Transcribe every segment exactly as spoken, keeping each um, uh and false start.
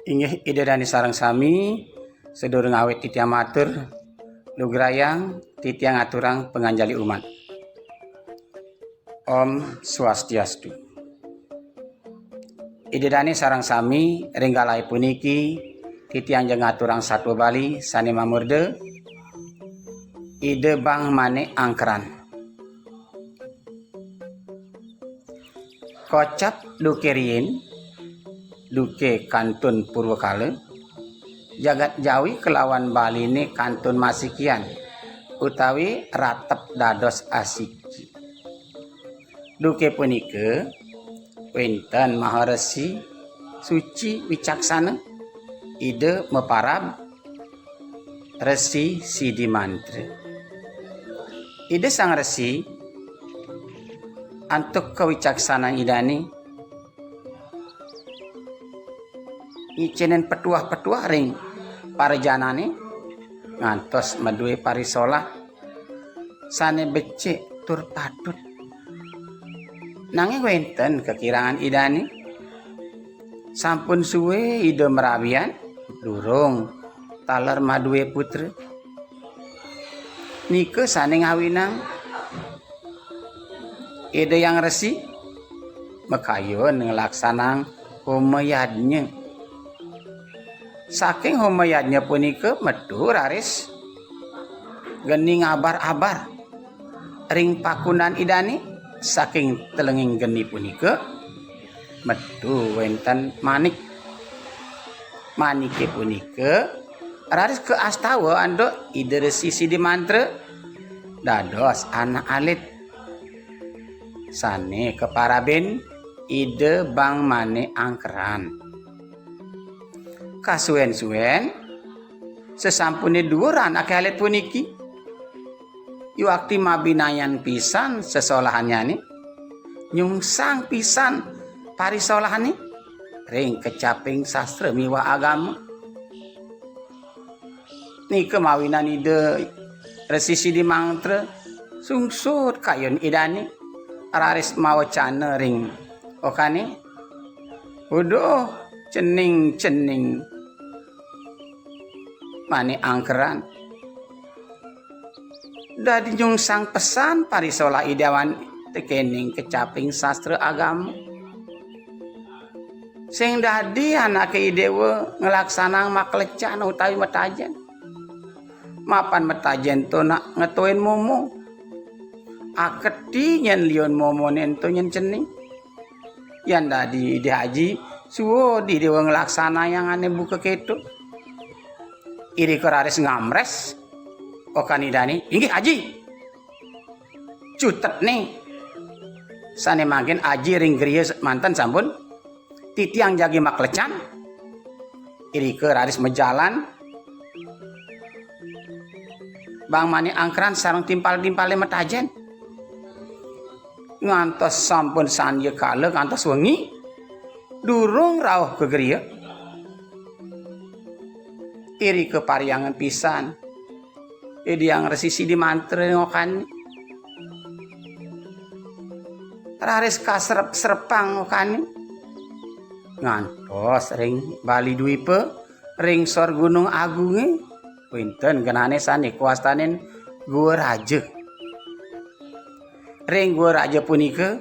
Inggih Ida Dane sareng sami, sedurung awit titiang matur, lugrayang titiang aturang panganjali umat. Om Swastiastu. Ida Dane sareng sami, ring galahe puniki titiang ja ngaturang satwa Bali sane mamurda Ida Bang Mane Angkeran. Kocap duke riin, duke kantun purwakala, jagat Jawi kelawan Baline kantun masikian, utawi ratep dados asiki. Duke punika wenten Maharesi suci wicaksana, Ida maparab Resi Sidi Mantra. Ida Sang Resi antuk kawicaksanan Idane ngicenen petuah-petuah ring parajanane ngantos madue parisolah sane becik tur patut. Nanging wenten kakirangan Idane. Sampun suwe Ida marabian, durung taler madue putra. Nika sane ngawinang Ida Hyang Resi makayun nglaksanang homa yadnya. Saking homa yadnya punika metu raris geni ngabar-abar ring pakunan Idane. Saking telenging geni punika metu wenten manik. Manike punika raris kaastawa antuk Ida Resi Sidi Mantra dados anak alit sane kaparabin Ida Bang Mane Angkeran. Kasuwen-suwen, sasampune duur anake alit puniki, yuakti mabinayan pisan sesolahannyane, nyungsang pisan parisolahane ring kecaping sastra miwah agama. Nika mawinan Ida Resi Sidi Mantra sungsut kayun Idane, raris mawecana ring okane, "Uduh, cening-cening Mane Angkeran, dadi nyungsang pesan parisolah Idewa tekening kecaping sastra agama. Sing dadi anake Idewa nglaksanang maklecan utawi metajen. Mapan metajen to nak ngetoin momo. Aketi nyen liun momone ento nyen cening. Yan dadi Ida Aji, suud Idewa nglaksanayang ane buka keto." Irika raris ngamres okan Idane, "Inggih Aji. Cutetne." Sane mangkin Aji ring griya manten sampun titiang jagi maklecan. Irika raris majalan Bang Mane Angkeran sareng timpal-timpale metajen. Ngantos sampun sandya kala ngantos wengi, durung rauh ka griya. Irika pariangan pisan Ida Hyang Resi Sidi Mantra ngokan. Raris kasrep-srepang ngokan. Ngantos ring Bali Dwipa, ring Sor Gunung Agunge, wenten genane sane kawastanin Gua Raja. Ring Gua Raja punika,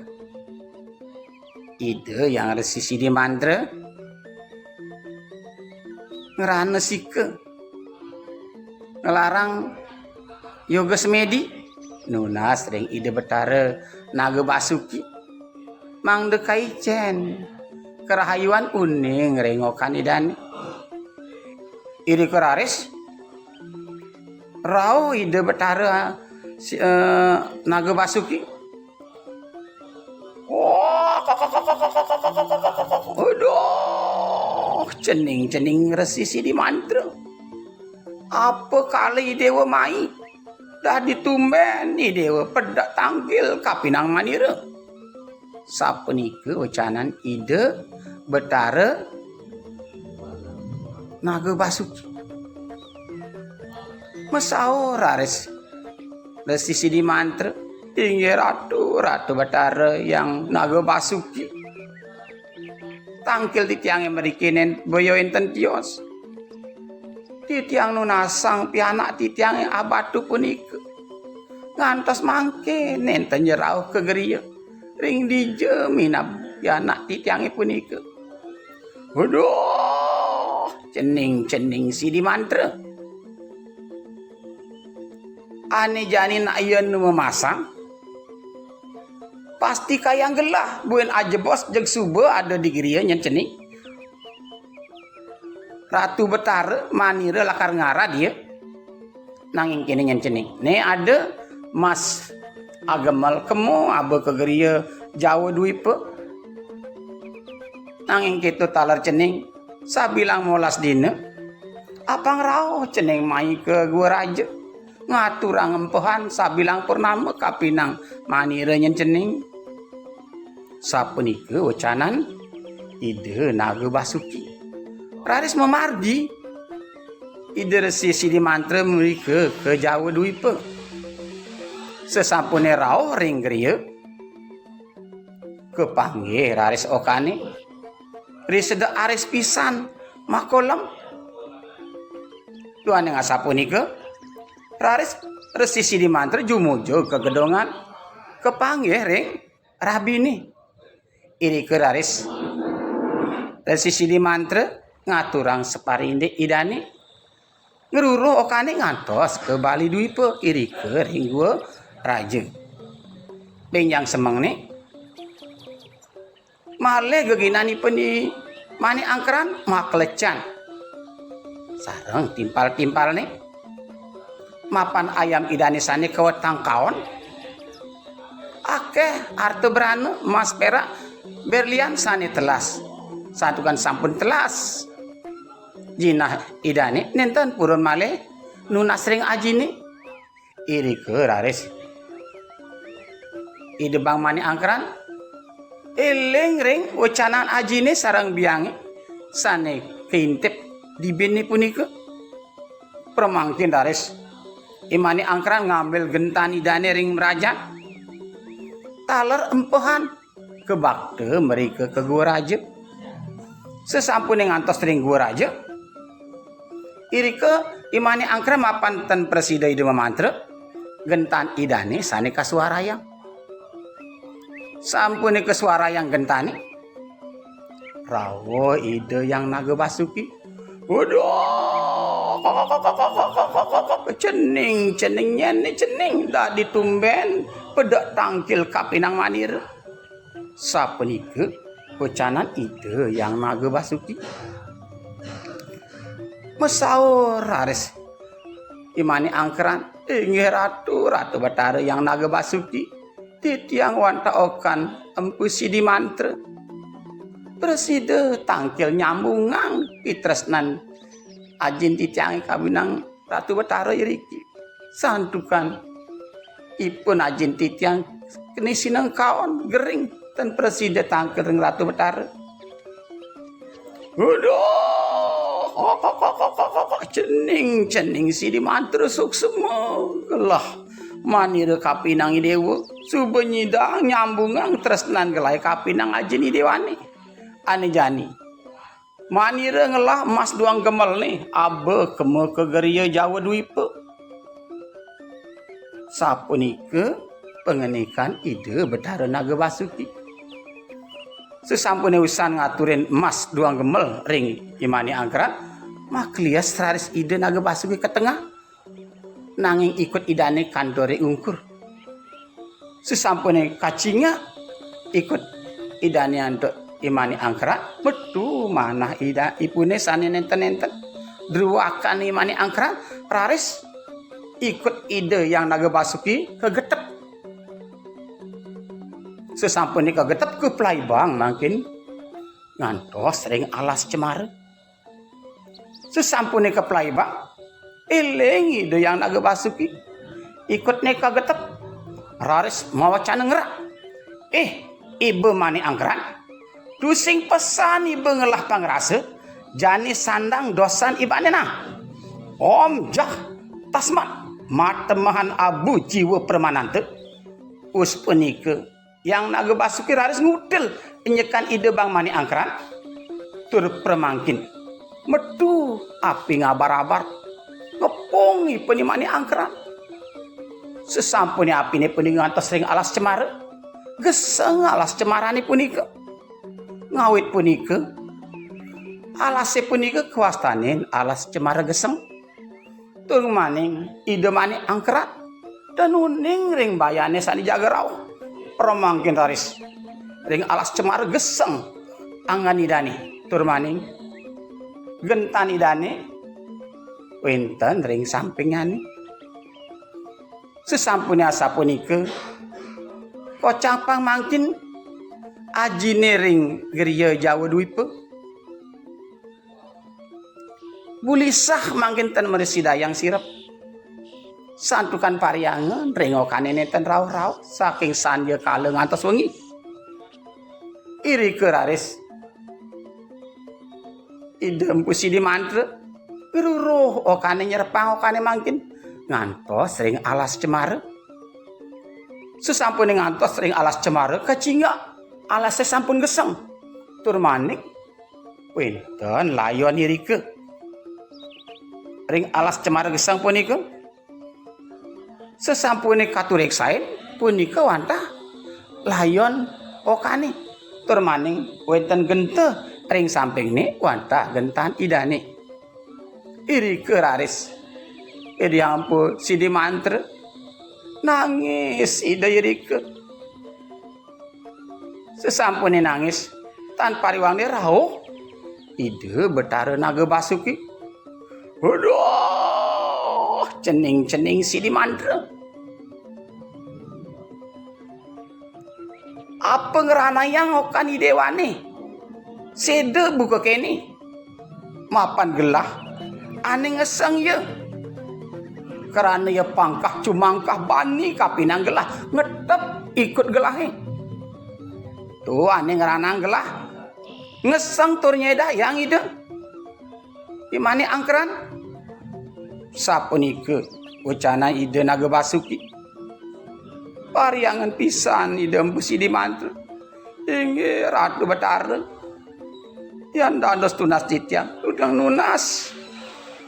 Ida Hyang Resi Sidi Mantra ngranesika, nglarang yoga semedi, nunas ring Ida Betara Naga Basuki, mangda kaicen karahayuan uning ring okan Idane. Irika raris rauh Ida Betara si, eh, Naga Basuki. Aduh, cening-cening Resi Sidi Mantra. Apa kala Idewa mai? Dadi tumben Idewa pedek tangkil kapinang manira. Sapunika wecanan Ida Betara Naga Basuki. Masaur raris Resi Sidi Mantra, "Inggih Ratu, Ratu Betara Hyang Naga Basuki. Tangkil titiange mriki nen-, boya enten tios. Titiang nunasang pianak titiange abatu punika. Ngantos mangke nenten rauh ka griya. Ring dija minab pianak titiange punika. Aduh, cening-cening sidi mantra. Ane jani nak iya nu mamasang, pasti kayang gelah, buin ajebos jeg suba ada di griya nyen cening. Ratu Betara manira lakar ngarad ya. Nanging kene nyen cening. Ne ada Mas Agemel kemo aba ka griya Jawa Dwipa. Nanging keto taler cening sabilang molas dina. Apang rauh cening mai ka Gua Raja. Ngaturang empehan sabilang purnama kapinang manira nyen cening. Sapunika wecanan Ida Naga Basuki. Raris mamargi Ida Resi Sidi Mantra mrika ka Jawa Dwipa. Sesampune rauh ring griya, kapanggih raris okane. Riseda aris pisan makolem. Duaning asapunika, raris Resi Sidi Mantra jumuja ka gedongan, kapanggih ring rabine. Irika raris Resi Sidi Mantra ngaturang saparindik Idane. Ngruruh okane ngantos ka Bali Dwipa, irika ring Gua Raja. Benjang semengne, malih geginanipun I Manik Angkeran maklecan sareng timpal-timpalne. Mapan ayam Idane sane kawetang kaon, akeh arta brana, emas, perak, berlian sane telas. Santukan sampun telas jinah Idane, nenten purun malih nunas ring ajine. Irika raris Ida Bang Manik Angkeran eling ring wecanan ajine sareng biange sane kaintip dibinne punika. Pramangkin raris I Manik Angkeran ngambil gentan Idane ring mrajan. Taler empehan kabakta mrika ka Gua Raja. Sesampune ngantos ring Gua Raja, irika I Manik Angkeran mapan ten prasida Ida mamantra, gentan Idane sane kasuarayang. Sampune kasuarayang gentane, rauh Ida Hyang Naga Basuki. Waduh, cening, cening nyene cening, dadi tumben pedek tangkil kapinang manira. Sapunika wecanan Ida Hyang Naga Basuki. Masaur raris I Manik Angkeran, "Inggih Ratu, Ratu Betara Hyang Naga Basuki, titiang wantah okan Empu Sidi Mantra. Prasida tangkil nyambungang pitresnan ajin titiange kabinang Ratu Betara iriki. Santukan ipun ajin titiang keni sinengkaon gering ten prasida tangkil ring Ratu Betara." Uduh, cening, cening Sidi Mantra suksma. Gelah manira kapinang Idewa, suba nyidang nyambungang tresnan gelah kapinang ajin Idewane. Ane jani, manira ngelah emas duang gemelne, aba kema ka griya Jawa Dwipa. Sapunika pangandikan Ida Betara Naga Basuki. Sesampune usan ngaturin emas duang gemel ring I Manik Angkeran, maklias raris Ida Naga Basuki ka tengah, nanging ikut Idane kantore ungkur. Sesampune kacingak ikut Idane antuk I Manik Angkeran, metu manah Ida ipune sane nenten-nenten. Druakan I Manik Angkeran, raris ikut Ida Hyang Naga Basuki kagetep. Sesampune kagetep, kaplaibang mangkin ngantos ring alas cemara. Sesampune kaplaibang, eling Ida Hyang Naga Basuki. Ikutne kagetep, raris mawacana ngerak. "Eh, Iba Manik Angkeran, tusing pesan Iba ngelah pangrasa, jani sandang dosan Ibane nah. Om jah tasmat matemehan abu jiwa permananta." Us punika, Hyang Naga Basuki raris ngutil enyekan Ida Bang Manik Angkeran. tur pramangkin. Metu api ngabar-abar, ngepung ipun I Manik Angkeran. Sasampune apine punika ngantos ring alas cemara, geseng alas cemarane punika. Ngawit punika, alase punika kawastanin Alas Cemara Geseng. Tur maning Ida Manik Angkeran tan uning ring bayane sane jaga rauh. Pramangkin raris ring alas cemara geseng anggan Idane. Tur maning gentan Idane wenten ring sampingnyane. Sasampune asapunika, kocapang mangkin ajine ring griya Jawa Dwipa. Bulisah mangkin tan mrasidayang sirep. Santukan parhyangan ring okane nenten rauh-rauh saking sandya kala ngantos wengi. Irika raris Ida Empu Sidi Mantra ngruruh okane, nyerepang okane mangkin ngantos ring alas cemara. Sasampune ngantos ring alas cemara, kacingak alase sampun geseng. Tur maning wenten layon irika. Ring alas cemara geseng punika, sasampune katureksain, punika wantah layon okane. Tur maning wenten genta ring sampingne, wantah gentan Idane. Irika raris Ida Hyang Empu Sidi Mantra nangis Ida irika. Sasampune nangis, tan pariwangne rauh Ida Betara Naga Basuki. Aduh, cening-cening Sidi Mantra. Apa ngranayang okan idewane? Seda buka kene. Mapan gelah ane ngeseng ya. Krana ya pangkah cumangkah bani kapining gelah, ngetep ikut gelahe. Tuh ane ngranang gelah. Ngeseng tur nyedayang Ida. I Manik Angkeran. Sapunika wacana Ida Naga Basuki. Pariangan pisan Ida Empu Sidi Mantra. Inggih Ratu Betara. Yan dados tunas titiang, tudang nunas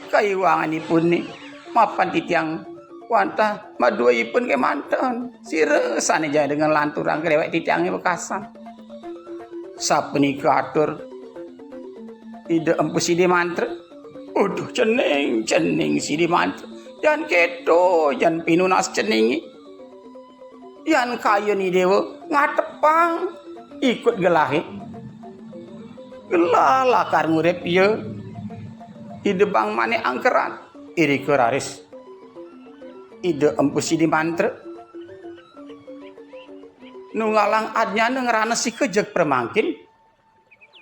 kaiwanganipune, mapan titiang wantah maduaipun kemanten. Sira sane jagi dengan lanturang ke dewek titiange wekasan. Sapunika atur Ida Empu Sidi Mantra. Aduh, cening, cening Sidi Mantra. Yan keto, yan pinunas ceninge. Yan kayun Idewa ngatepang ikut gelahe. Gelah lakar ngurip ya Ida Bang Manik Angkeran. Irika raris Ida Empu Sidi Mantra nunggalang adnyana ngranesika jeg pramangkin.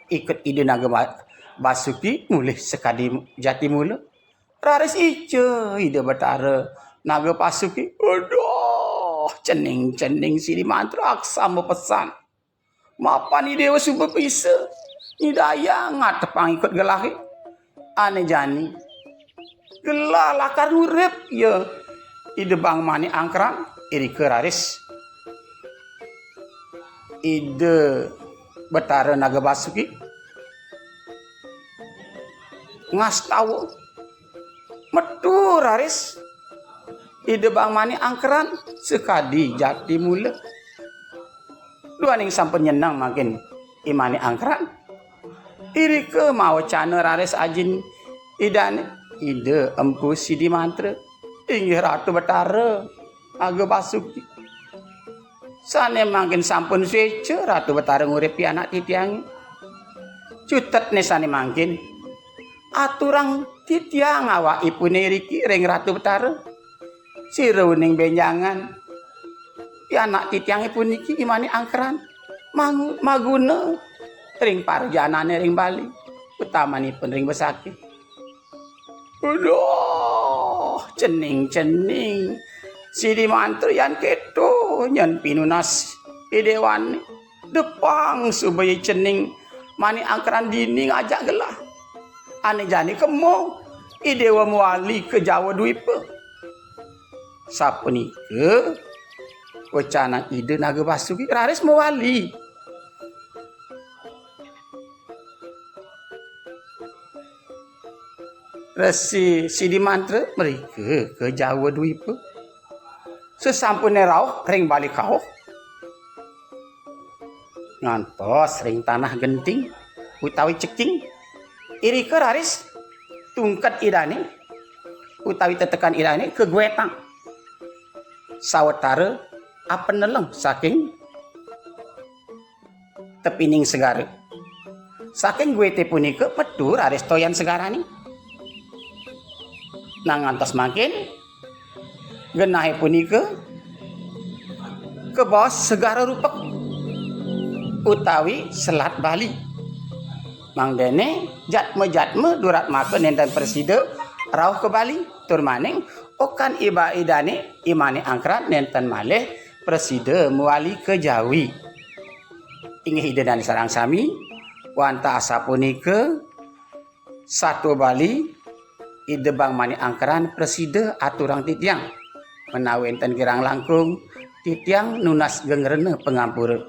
Ikut Ida Naga Ba-, Basuki mulih sakadi jati mula. Raris ica Ida Betara Naga Basuki. Aduh, cening-cening Sidi Mantra aksama pesan. Mapan Idewa suba bisa nyidayang ngatepang ikut gelahe. Ane jani gelah lakar ngurip ya Ida Bang Manik Angkeran. Irika raris Ida Betara Naga Basuki ngastawa. Metu raris Ida Bang Manik Angkeran sakadi jati mula. Duaning sampun nyeneng mangkin I Manik Angkeran. Irika mawacana raris ajin Idane, Ida Empu Sidi Mantra. Inggih Ratu Betara Naga Basuki. Sane mangkin sampun sueca Ratu Betara nguripi anak titiange. Cutetne sane mangkin, aturang titiang awakipune riki ring Ratu Betara. Sira uning benjangan, pianak titiange puniki I Manik Angkeran mangu-, maguna ring parajanane ring Bali, utamanipun ring Besakih. Aduh, cening-cening Sidi Mantra yan keto nyen pinunas idewane. Depang suba ya cening Manik Angkeran dini ngajak gelah. Ane jani kemo Idewa mawali ka Jawa Dwipa. Sapunika wecanan Ida Naga Basuki raris mawali. Resi Sidi Mantra mrika ka Jawa Dwipa. Sasampune rauh ring Bali Kauh, ngantos ring Tanah Genting utawi Ceking, irika raris tungked Idane utawi tetekan Idane kagwetang sawatara apeneleng saking tepining segara. Saking gwete punika petu raris toyan segarane. Nah, ngantos mangkin genahe punika kabaos Segara Rupek utawi Selat Bali. Mangdene jatma-jatma durat maka nenten prasida rauh ka Bali, tur maning okan iba Idane I Manik Angkeran nenten malih prasida mawali ka Jawi. Inggih Ida Dane sareng sami, wantah asapunika satua Bali, Ida Bang Manik Angkeran prasida aturang titiang. Menawi enten kirang langkung, titiang nunas geng rena pangampura.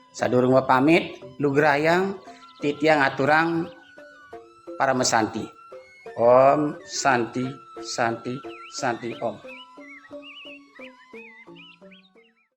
Sadurung mapamit, lugrayang titiang aturang paramasanti. Om Santi, Santi, Santi Om.